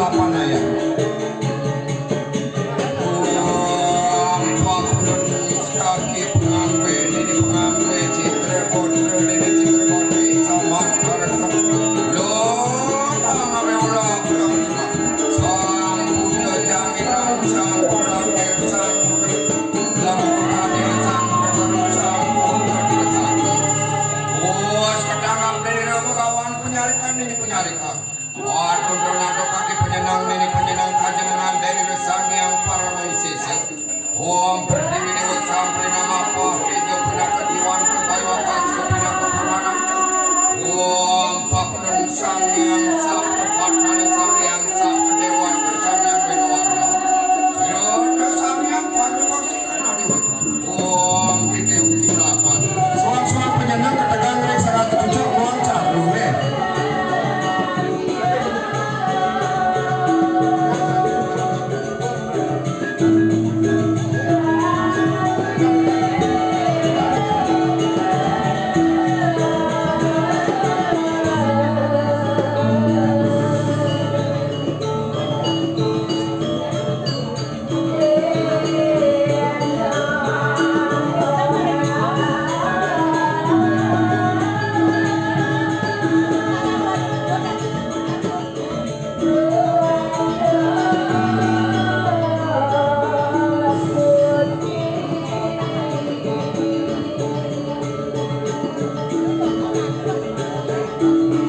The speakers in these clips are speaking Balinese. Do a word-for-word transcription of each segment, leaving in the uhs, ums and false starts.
Panaya. Om Pakudun kaki pengambil, ini pengambil, citra kotor, ini citra kotor, sama, karena sama. Lo, nang ame ulah, Sang Buddha janginan, Sang Buddha, Sang Buddha, Lambu Tani, Sang Buddha, Sang Buddha, Sang Buddha. Bos, ketangkap dari Rama kawan, penyarikan ini, penyarikan. Waduh, donato kaki penyenang nini penyenang kajenengan dari Sang Hyang Parama Wisesa. Om Pertiwi Dewa Sampri Nama Pah Tejo Pinaka Jiwan Kebayu Akasa Pinaka Pemana. Om Pakudun Sang Hyang Sabda Patana Sang Hyang Sabda Dewa Sang Hyang Benowarna. Yoda Sang Hyang Pandu Kosi Kana Dewa. Wong titik uti lapan. Soang-soang penyenang ketegang ring saratu cucuk wong caru, eh.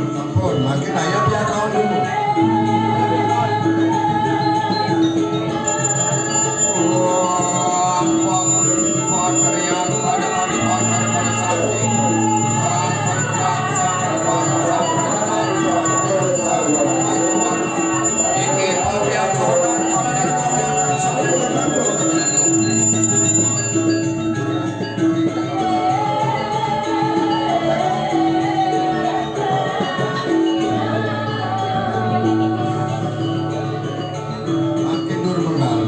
Sampun, mangkin ayo piakaon dulu. Makin dur menggal.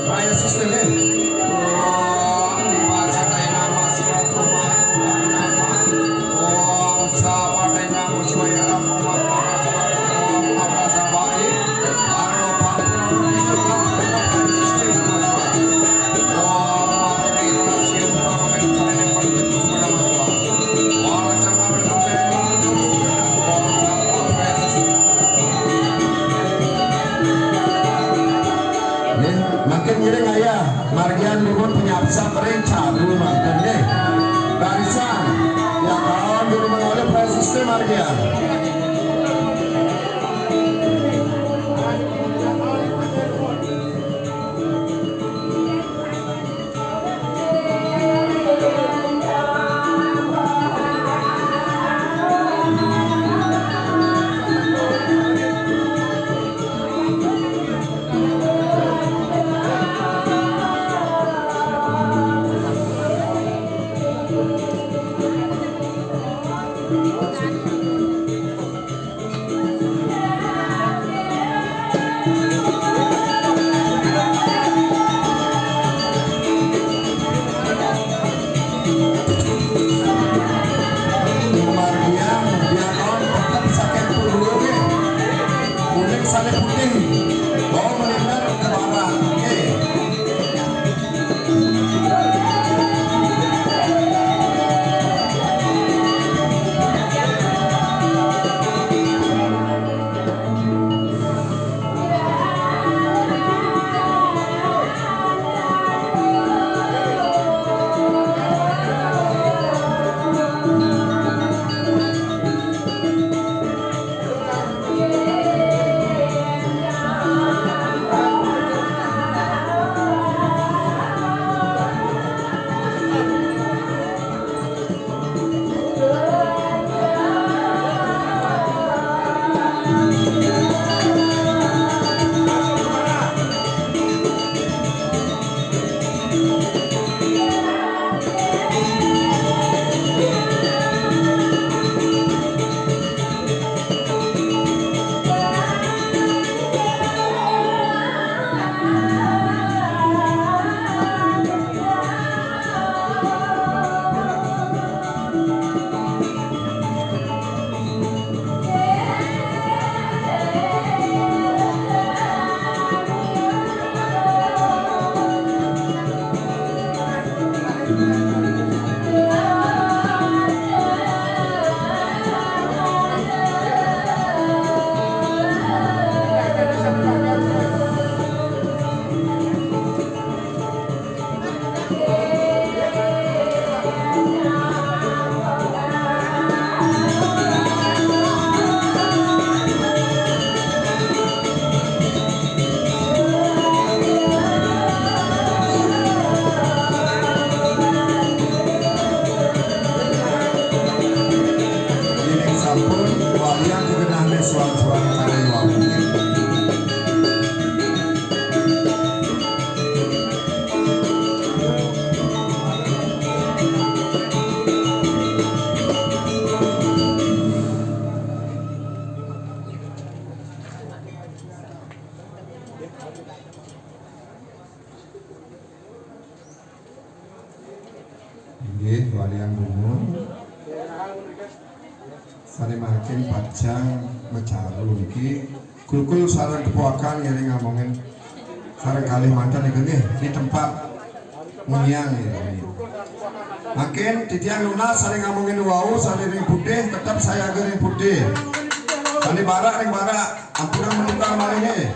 Raya sistem, eh. Om Dipa Satya Nama Siwa Kurma Kurma Nama. Om Sawa Dena Muswaya Kurma Kurma Nama. Om Abra Sawa, eh. Aro Pampun Om Dipa Satya Nama Siwa. Om Mati Raya Siwa Kurma Kurma Nama. Om Raya Kurma Kurma Nama. Nggih, mangkin ngiring ayah, margian nuwun panyapsap ring caru mangkin nggih. Barisan, ya kaon guru mengoleh presisi margian. Margian, biar kawan tetep saking puluh, nggih. Kuning sale putih. Bawang melender ke barat. Nggih. Inggih, walian bungun. Sané mangkin pacang macaru niki. Kulkul sareng tepuakan ngiring ngamongin. Sareng kalih manten niki nggih di tempat ngunyiang niki. Mangkin titiang nunas sané ngamongin wau, sané ring putih tetep sayaga ring putih. Sané barak ring barak, ampun menukar malih nggih.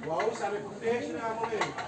Wau sané putih sané ngamongin.